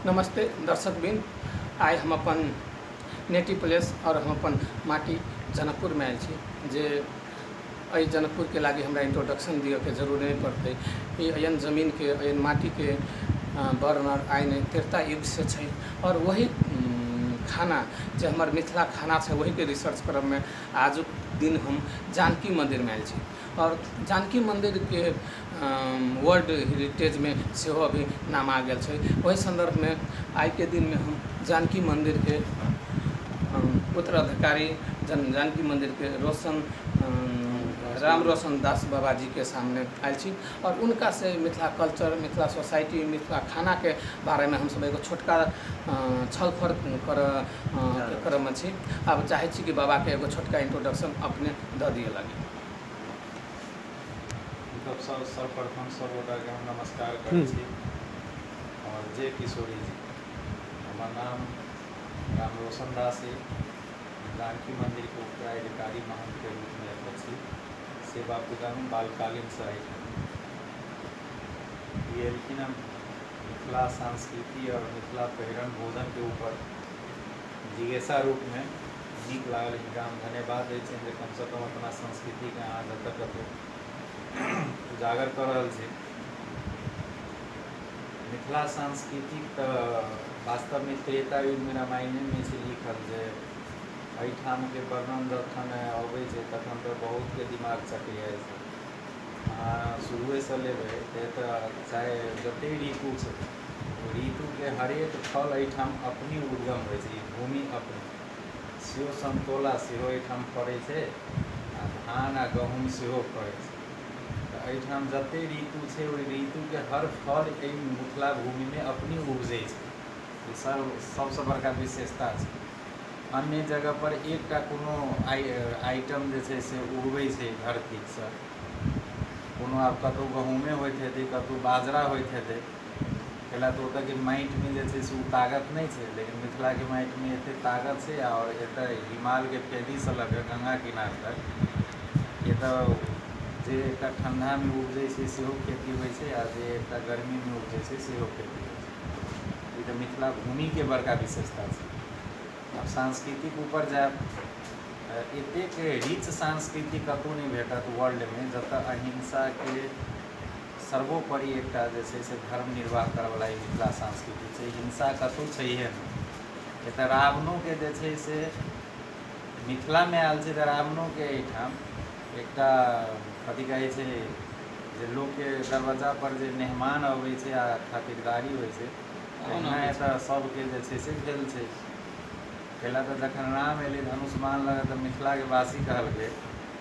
नमस्ते दर्शकवृन्द, आइ हम अपन native place आओर हम अपन माटी जनकपुरमे आयल छी, जे एहि जनकपुरके लागि हमरा इंट्रोडक्शन दिअके जरूर नहि पड़तै। ई एहन जमीनके, एहन माटीके वर्णन आइ नहि, त्रेता युगसँ छै। आओर वही खाना जे हमर मिथिला खाना छै, वहीके रिसर्च करबमे आजुक दिन हम जानकी मन्दिरमे आयल छी। आओर जानकी मन्दिरके वर्ल्ड हेरिटेजमे सेहो अभी नाम आ गेल छै। ओहि सन्दर्भमे आइके दिनमे हम जानकी मन्दिरके उत्तराधिकारी जानकी मन्दिरके रोशन राम रोशन दास बाबाजीके सामने आयल छी आओर हुनकासँ मिथिला कल्चर, मिथिला सोसाइटी, मिथिला खानाके बारेमे हमसब एगो छोटका छलफल करऽमे छी। आब चाहै छी कि बाबाके एगो छोटका इंट्रोडक्शन अपने दऽ दिअ लागी। मतलब सब सर्वप्रथम सब गोटाके हम नमस्कार करै छी आओर जय किशोरी जी। हमर नाम राम रोशन दास अइ। जानकी मन्दिरके उत्तराधिकारी महन्थके रूपमे एतऽ छी। सेवा पूजामे बालकालीनसँ एहिठाम ई एलखिन हँ। मिथिला संस्कृति आओर मिथिला पहिरन भोजनके ऊपर जिज्ञासा रूपमे नीक लागल। हिनका हम धन्यवाद दै छियनि जे कमसँ कम अपना संस्कृतिके अहाँ जतऽ कतहु उजागर कऽ रहल छी। मिथिला सांस्कृतिक तऽ वास्तवमे त्रेता युगमे रामायणेमे छै लिखल, जे एहिठामके वर्णन जखन अबै छै तखन तऽ बहुतके दिमाग चकरियाइ छै। अहाँ शुरुएसँ लेबै तऽ एतऽ चाहे जतेक ऋतु छै, ओ ऋतुके हरेक फल एहिठाम अपने उद्गम होइ छै। ई भूमि अपने सेहो समतोला सेहो एहिठाम फड़ै छै आ धान आ गहूँम सेहो फड़ै छै। तऽ एहिठाम जतेक ऋतु छै, ओहि ऋतुके हर फल एहि मिथिला भूमिमे अपने उपजै छै। ई सबसँ बड़का विशेषता छै। अन्य जगहपर एकटा कोनो आइटम जे छै से उगबै छै धरतीसँ, कोनो आब कतहु गहूँमे होइत हेतै, कतहु बाजरा होइत हेतै, कैला तऽ ओतऽके माटिमे जे छै से ओ ताकत नहि छै। लेकिन मिथिलाके माटिमे एतेक ताकत छै आओर एतऽ हिमालयके फेदीसँ लऽ कऽ गङ्गा किनार तक एतऽ जे एकटा ठण्डामे उपजै छै सेहो खेती होइ छै आ जे एकटा गर्मीमे उपजै छै सेहो खेती होइ छै। ई तऽ मिथिला भूमिके बड़का विशेषता छै। आब सांस्कृतिक ऊपर जायब तऽ एतेक रिच संस्कृति कतहु नहि भेटत वर्ल्डमे, जतऽ अहिंसाके सर्वोपरि एकटा जे छै से धर्म निर्वाह करऽवला ई मिथिला संस्कृति छै। हिंसा कतहु छैहे नहि। एतऽ रावणोके जे छै से मिथिलामे आयल छै, तऽ रावणोके एहिठाम एकटा कथी कहै छै जे लोकके दरवाजापर जे मेहमान अबै छै आ खातिरदारी होइ छै, तहिना एतऽ सबके जे छै से भेल छै। कैला तऽ जखन राम एलै धनुष बाण लऽ कऽ तऽ मिथिलाके वासी कहलकै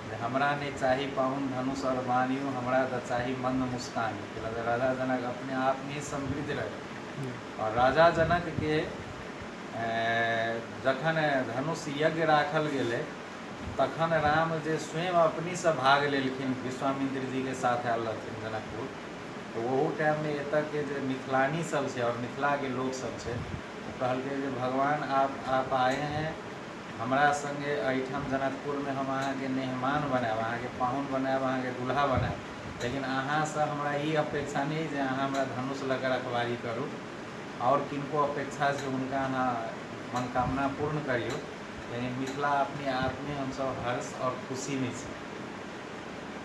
जे हमरा नहि चाही पाहुन धनुष आओर बाण यौ, हमरा तऽ चाही मन्द मुस्कान। कैला तऽ राजा जनक अपने आपमे ही समृद्ध रहै। आओर राजा जनकके जखन धनुष यज्ञ राखल गेलै तखन राम जे स्वयं अपनेसँ भाग लेलखिन, विश्वामित्र जीके साथ आयल रहथिन जनकपुर, तऽ ओहू टाइममे एतऽके जे मिथिलानी सब छै आओर मिथिलाके लोकसब छै, ओ कहलकै जे भगवान आप आए हैं, हमरा सङ्गे एहिठाम जनकपुरमे हम अहाँके मेहमान बनायब, अहाँके पाहुन बनायब, अहाँके दुल्हा बनायब, लेकिन अहाँसँ हमरा ई अपेक्षा नहि जे अहाँ हमरा धनुष लऽ कऽ रखवारी करू। आओर किनको अपेक्षा छै हुनका अहाँ मनोकामना पूर्ण करियौ, लेकिन मिथिला अपने आपमे हमसब हर्ष आओर खुशीमे छी।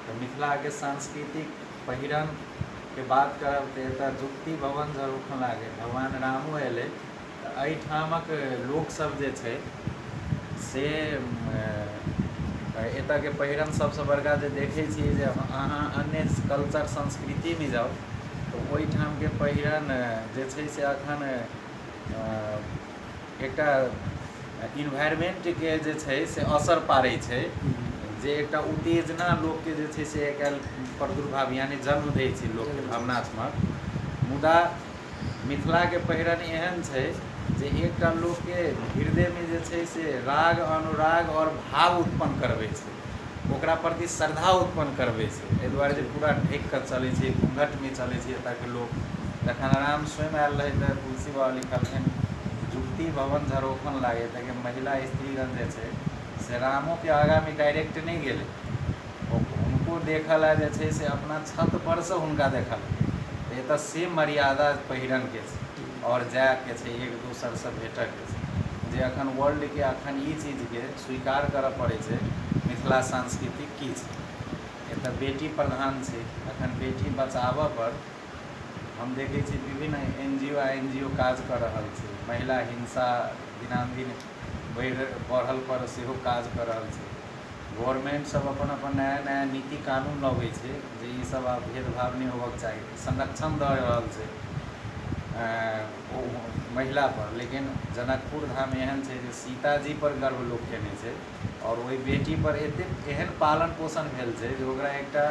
तऽ मिथिलाके सांस्कृतिक पहिरनके बात करब तऽ एतऽ जुगती भवन झरोखन लागै। भगवान रामो अयलै तऽ एहिठामक लोकसब जे छै से एतऽके पहिरन सबसँ बड़का जे देखै छियै जे अहाँ अन्य कल्चर संस्कृतिमे जाउ तऽ ओहिठामके पहिरन जे छै से एखन एकटा इन्वायरमेन्टके जे छै से असर पारै छै, जे एकटा उत्तेजना लोकके जे छै से आइकाल्हि प्रादुर्भाव यानि जन्म दै छै लोकके भावनात्मक। मुदा मिथिलाके पहिरन एहन छै जे एकटा लोकके हृदयमे जे छै से राग अनुराग आओर भाव उत्पन्न करबै छै, ओकरा प्रति श्रद्धा उत्पन्न करबै छै। एहि दुआरे जे पूरा ढकि कऽ चलै छै, घूँघटमे चलै छै एतऽके लोक। जखन राम स्वयं आयल रहै तऽ तुलसी बाबा लिखलखिन जुगती भवन झरोखन लागै। एतऽके महिला स्त्रीगण जे छै से रामोके आगाँमे डायरेक्ट नहि गेलै, हुनको देखऽ लए जे छै से अपना छत परसँ हुनका देखलकै। एतऽ से मर्यादा पहिरनके छै। आओर जायके छै, एक दोसरसँ भेटयके छै। जे अखन वर्ल्डके अखन ई चीजके स्वीकार करऽ पड़ै छै, मिथिला सांस्कृतिक की छै। एतऽ बेटी प्रधान छै। अखन बेटी बचाबऽ पर हम देखै छी विभिन्न एनजीओ आ एनजीओ काज कऽ रहल छै। महिला हिंसा दिनानुदिन बढ़ल पर सेहो काज कऽ रहल छै। गवर्नमेंट सब अपन अपन नया नया नीति कानून लबै छै जे ईसब आब भेदभाव नहि होबऽके चाही, संरक्षण दऽ रहल छै ओ महिला पर। लेकिन जनकपुर धाम एहन छै जे सीताजी पर गर्व लोक केने छै आओर ओहि बेटी पर एतेक एहन पालन पोषण भेल छै जे ओकरा एकटा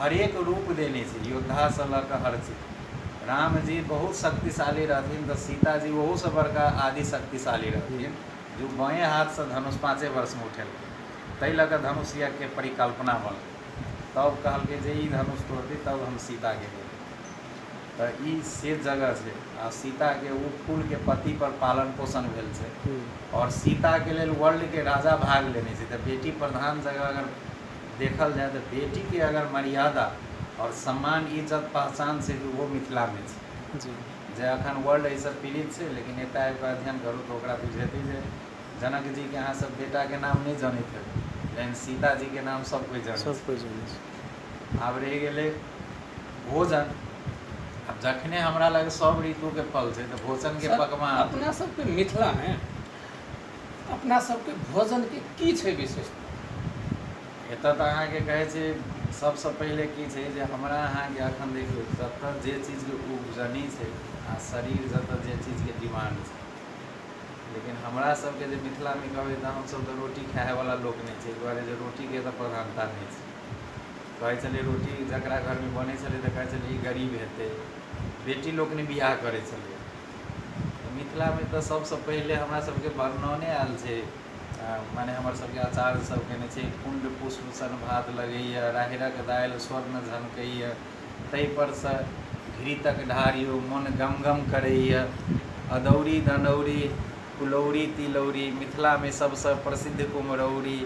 हरेक रूप देने छै, योद्धासँ लऽ कऽ हर चीज। रामजी बहुत शक्तिशाली रहथिन तऽ सीताजी ओहूसँ बड़का आदि शक्तिशाली रहथिन, जो बाएँ हाथसँ धनुष 5 वर्षमे उठेलकै, ताहि लऽ कऽ धनुष यज्ञके परिकल्पना बनलै। तब कहलकै जे ई धनुष तोड़तै तब हम सीताके देबै। तऽ ई से जगह छै। आ सीताके ओ फूलके पत्ती पर पालन पोषण भेल छै आओर सीताके लेल वर्ल्डके राजा भाग लेने छै। तऽ बेटी प्रधान जगह अगर देखल जाय तऽ बेटीके अगर मर्यादा आओर सम्मान इज्जत पहचान छै तऽ ओहो मिथिलामे छै। जी। जे अखन वर्ल्ड एहिसँ पीड़ित छै, लेकिन एतय आबि कऽ अध्ययन करू तऽ ओकरा बुझेतै जे जनक जीके अहाँ सब बेटाके नाम नहि जनैत हेबै, लेकिन सीताजीके नाम सब कोइ जनै सब छै। कोइ जनै छै। आब रहि गेलै भोजन। आब जखने हमरा लग सब ऋतुके फल छै तऽ भोजनके सर, पकवान। अपना सबके मिथिलामे अपना सबके भोजनके की छै विशेषता? एतऽ तऽ अहाँके कहै छै सबसँ पहिले की छै जे हमरा अहाँके अखन देखियौ जतऽ जे चीजके उपजनी छै आ शरीर जतऽ जे चीजके डिमांड छै, लेकिन हमरा सबके जे मिथिलामे कहबै तऽ हमसब तऽ रोटी खायवला लोक नहि छै। एहि दुआरे जे रोटीके तऽ प्रधानता नहि छै। कहै छलै रोटी जकरा घरमे बनै छलै तऽ कहै छलै ई गरीब हेतै, बेटी लोकनि बियाह करै छलै। मिथिलामे तऽ सबसँ पहिले हमरा सबके वर्णने आयल छै, माने हमर सबके आचार्य सब केने छै, कुण्ड पुष्प सन भात लगैए, राहड़िक दालि स्वर्ण झमकैए, ताहिपरसँ घृतक ढारियौ मन गमगम करैए, अदौरी दनौरी कुलौरी तिलौरी मिथिलामे सबसँ प्रसिद्ध कुम्हरौरी,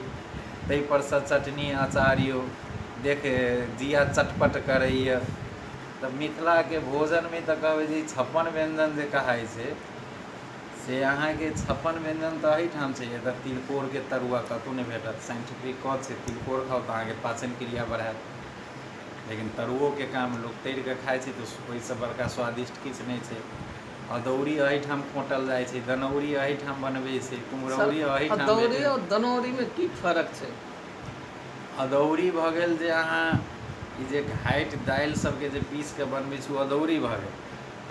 ताहिपरसँ चटनी अचार यौ देख जिया चटपट करैए। तऽ मिथिलाके भोजनमे तऽ कहबै जे 56 व्यञ्जन जे कहाइ छै से अहाँके 56 व्यञ्जन तऽ एहिठाम छै। एतऽ तिलकोरके तरुआ कतहु नहि भेटत, साइंटिफिक कऽ छै तिलकोर खाउ तऽ अहाँके पाचन क्रिया बढ़ायत, लेकिन तरुओके काम लोक तरि कऽ खाइ छै तऽ ओहिसँ बड़का स्वादिष्ट किछु नहि छै। अदौरी एहिठाम खोँटल जाइ छै, दनौरी एहिठाम बनबै छै, कुम्हरौरी एहिठाम। अदौरी आओर दनौरीमे की फरक छै? अदौरी भऽ गेल जे अहाँ ई जे घाटि दालि सबके जे पीस कऽ बनबै छै ओ अदौरी भऽ गेल।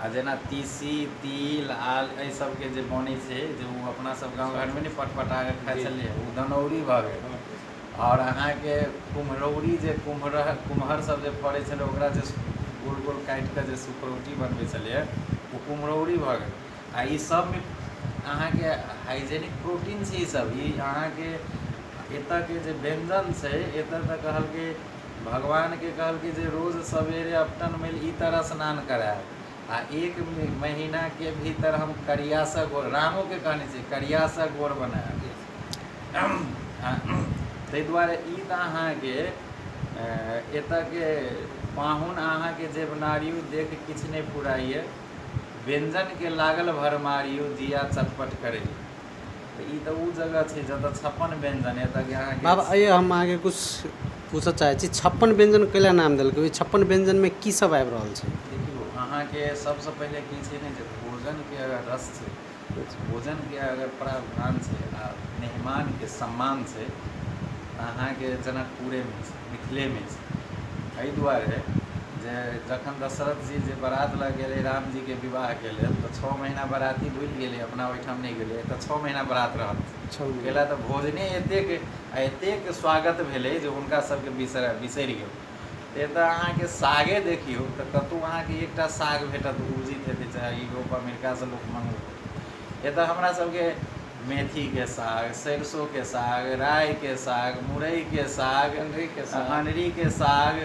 आ जेना तीसी तिल आल एहि सबके जे बनै छै जे ओ अपना सब गाँव घरमे नहि पटपटा कऽ खाइ छलियै, ओ दनौरी भऽ गेल। आओर अहाँके कुम्हरौरी जे कुम्हर सब जे फड़ै छलै ओकरा जे गोल गोल काटि कऽ जे सुखरौटी बनबै छलियै ओ कुम्हरौरी भऽ गेल। आ ई सबमे अहाँके हाइजेनिक प्रोटीन छै। ई सब ई अहाँके एतऽके जे व्यञ्जन छै, एतऽ तऽ कहलकै भगवानके कहलकै जे रोज सवेरे अपटन मैल ई तरह स्नान करायब आ 1 महीनाके भीतर हम करियासँ गोर, रामोके कहने छै करियासँ गोर बनायब। ताहि दुआरे ई तऽ अहाँके एतऽके पाहुन अहाँके जेबनारियो देख किछु नहि फुराइए, व्यञ्जनके लागल भरमारियो जिया चटपट करैए। तऽ ई तऽ ओ जगह छै जतऽ 56 व्यञ्जन एतऽके अहाँके। बाबा अइ हम अहाँके कुछ पूछऽ चाहै छी, 56 व्यञ्जन कैला नाम देलकै? ओहि 56 व्यञ्जनमे की सब आबि रहल छै? देखियौ अहाँके सबसँ पहिले की छै ने जे भोजनके अगर रस छै, भोजनके अगर प्रावधान छै आ मेहमानके सम्मान छै तऽ अहाँके जनकपुरेमे छै, मिथिलेमे छै। एहि दुआरे जे जखन दशरथ जी जे बारात लऽ गेलै रामजीके विवाहके लेल तऽ 6 महीना बाराती भूलि गेलै, अपना ओहिठाम नहि गेलै, तऽ 6 महीना बारात रहल। गेला तऽ भोजने एतेक एतेक स्वागत भेलै जे हुनका सबके बिसरि गेल। एतऽ अहाँके सागे देखियौ तऽ कतहु अहाँके एकटा साग भेटत उपजित हेतै, चाहे यूरोप अमेरिकासँ लोक मँगबै। एतऽ हमरा सबके मेथीके साग, सरिसोके साग, राइके साग, मुरइके साग, अनरीके साग,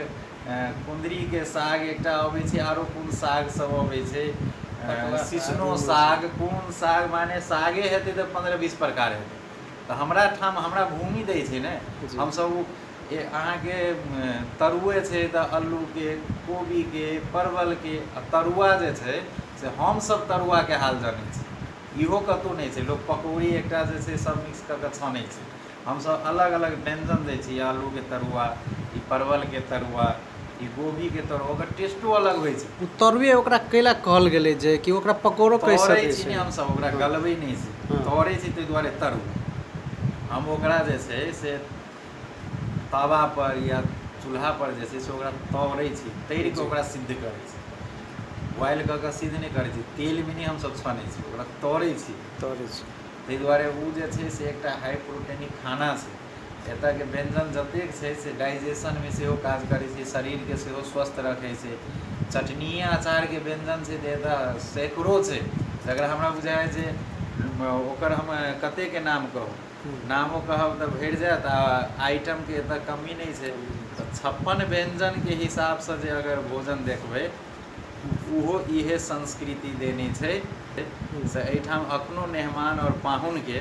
कुन्दरीके साग एकटा अबै छै, आरो कोन साग सब अबै छै, सिसनो साग, कोन साग, माने सागे हेतै तऽ 15-20 प्रकार हेतै। तऽ हमरा ठाम हमरा भूमि दै छै ने, हमसब ओ अहाँके तरुए छै तऽ अल्लूके, कोबीके, परवलके। आ तरुआ जे छै से हमसभ तरुआके हाल जनै छी। इहो कतहु नहि छै। लोक पकौड़ी एकटा जे छै सब मिक्स कऽ कऽ छानै छै। हमसभ अलग अलग व्यञ्जन दै छी, आलूके तरुआ, ई परवलके तरुआ, ई गोभीके तरुआ, ओकर टेस्टो अलग होइ छै। ओ तरुए ओकरा कैला कहल गेलै जे कि ओकरा पकौड़ो कहि तरै सकै छी छै। ने हमसभ, ओकरा हँ। गलबै नहि छी। हँ। तरै छी ताहि दुआरे तरुआ। हम ओकरा जे छै से तावापर या चूल्हापर जे छै से ओकरा तरै छी, तरि कऽ ओकरा सिद्ध करै छी। बॉयल कऽ कऽ सिद्ध नहि करै छी, तेलमे नहि हमसभ छानै छी, ओकरा तरै छी। तरै छी। ताहि दुआरे ओ जे छै से एकटा हाइ प्रोटीनिक खाना छै। एतयके व्यञ्जन जतेक छै से डाइजेशनमे सेहो काज करै छै, शरीरके सेहो स्वस्थ रखै छै। चटनिए अचारके व्यञ्जन छै तऽ एतय सैकड़ो छै, जकरा हमरा बुझाइए जे ओकर हम कतेकके नाम कहू, नामो कहब तऽ भरि जायत आ आइटमके एतय कमी नहि छै। तऽ 56 व्यञ्जनके हिसाबसँ जे अगर भोजन देखबै, ओहो इहे संस्कृति देने छै। से एहिठाम एखनो मेहमान आओर पाहुनके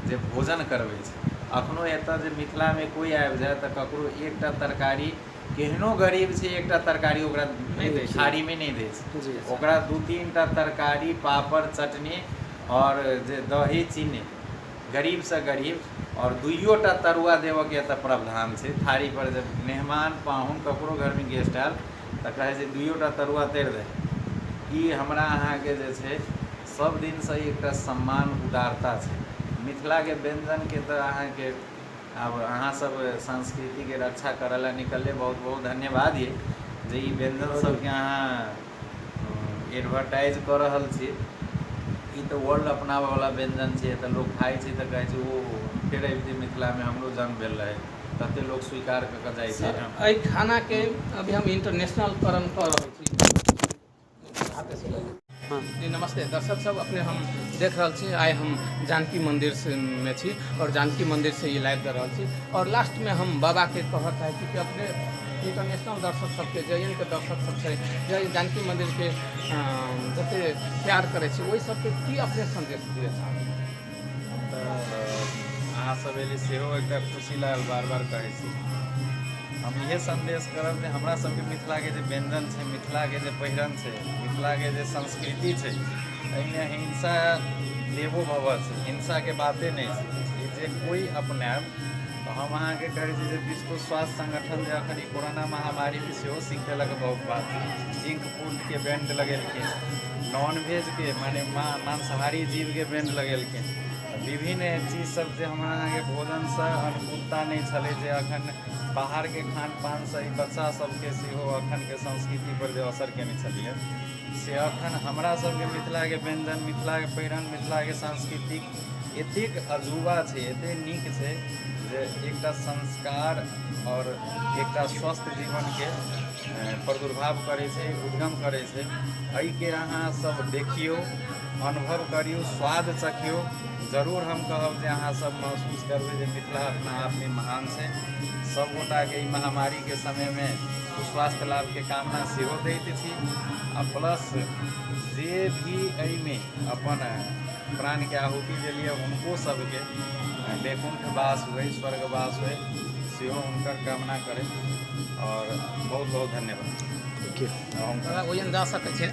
जे भोजन करबै छै, एखनो एतय जे मिथिलामे कोइ आबि जाय तऽ ककरो एकटा तरकारी, केहनो गरीब छै, एकटा तरकारी ओकरा नहि दै छै। थारीमे नहि दै छै। ओकरा 2-3 टा तरकारी, पापड़, चटनी आओर जे दही चीनी, गरीबसँ गरीब, आओर 2टा तरुआ देबऽके एतऽ प्रावधान छै थारीपर। जब मेहमान पाहुन ककरो घरमे गेस्ट आयल तऽ कहै छै 2टा तरुआ तरि दे। ई हमरा अहाँके जे छै सब दिनसँ एकटा सम्मान उदारता छै मिथिलाके व्यञ्जनके। तऽ अहाँके आब अहाँ सब संस्कृतिके रक्षा करऽ लए निकललै, बहुत बहुत धन्यवाद ये जे ई व्यञ्जन सबके अहाँ एडवर्टाइज कऽ रहल छी। ई तऽ वर्ल्ड अपनाबैवला व्यञ्जन छै। तऽ लोक खाइ छै तऽ कहै छै ओ फेर अबितै मिथिलामे, हमरो जन्म भेल रहै, तते लोक स्वीकार कऽ कऽ जाइ छै। सर, एहि खानाके अभी हम इंटरनेशनल करण कऽ रहल छी। हाथे से लऽ लिअ। हँ। जी नमस्ते दर्शक सब, अपने हम देख रहल छी, आइ हम जानकी मंदिर से में छी और जानकी मंदिर से ई लाइव दऽ रहल छी। और लास्टमे हम बाबाके कहऽ चाहै छी कि अपने इंटरनेशनल दर्शक सबके, जैन के दर्शक सब छै जे जानकी मंदिरके जते प्यार करै छै, ओहि सबके की अपने संदेश दिअ चाहबै? तऽ अहाँसभ एली सेहो एकटा खुशी लागल। बार बार कहै छी, हम इहे सन्देश करब जे हमरा सबके मिथिलाके जे व्यञ्जन छै, मिथिलाके जे पहिरन छै, मिथिलाके जे संस्कृति छै, एहिमे हिंसा देवो भव छै, हिंसाके बाते नहि छै। ई जे कोइ अपनायब तऽ हम अहाँके कहै छी जे विश्व स्वास्थ्य संगठन जे अखन ई कोरोना महामारीमे सेहो सीख देलक बहुत बात। जिंक फूडके बैंड लगेलखिन, नॉन वेजके माने मांसाहारी जीवके बैंड लगेलखिन। विभिन्न चीज सब जे हमरा अहाँके भोजनसँ अनुकूलता नहि छलै, जे अखन बाहरके खान पानसँ ई बच्चा सबके सेहो अखनके संस्कृतिपर जे असर केने छलियै, से अखन हमरा सबके मिथिलाके व्यञ्जन, मिथिलाके पहिरन, मिथिलाके सांस्कृतिक एतेक अजूबा छै, एतेक नीक छै जे एकटा संस्कार आओर एकटा स्वस्थ जीवनके प्रादुर्भाव करै छै, उद्गम करै छै। एहिके अहाँ सब देखियौ, अनुभव करियौ, स्वाद चखियौ। जरूर हम कहब जे अहाँ सब महसूस करबै जे मिथिला अपना आपमे महान छै। सब गोटाके ई महामारीके समयमे सुस्वास्थ्य लाभके कामना सेहो दैत छी आ प्लस जे भी एहिमे अपन प्राणके आहुति देलियै, हुनको सबके वैकुण्ठवास होइ, स्वर्गवास होइ, सेहो हुनकर कामना करै आओर बहुत बहुत धन्यवाद। Thank you. हम बाबा ओहिन जा सकै छै।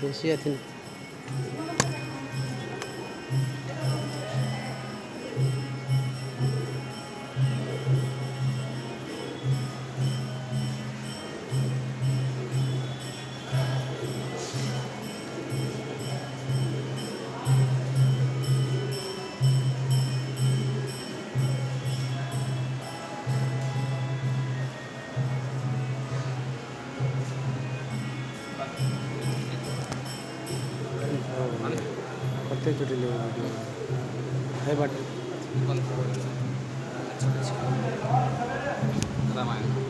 बेसी अथी कते चोटी लेबै वीडियो है बाटे। बंद। रामायण।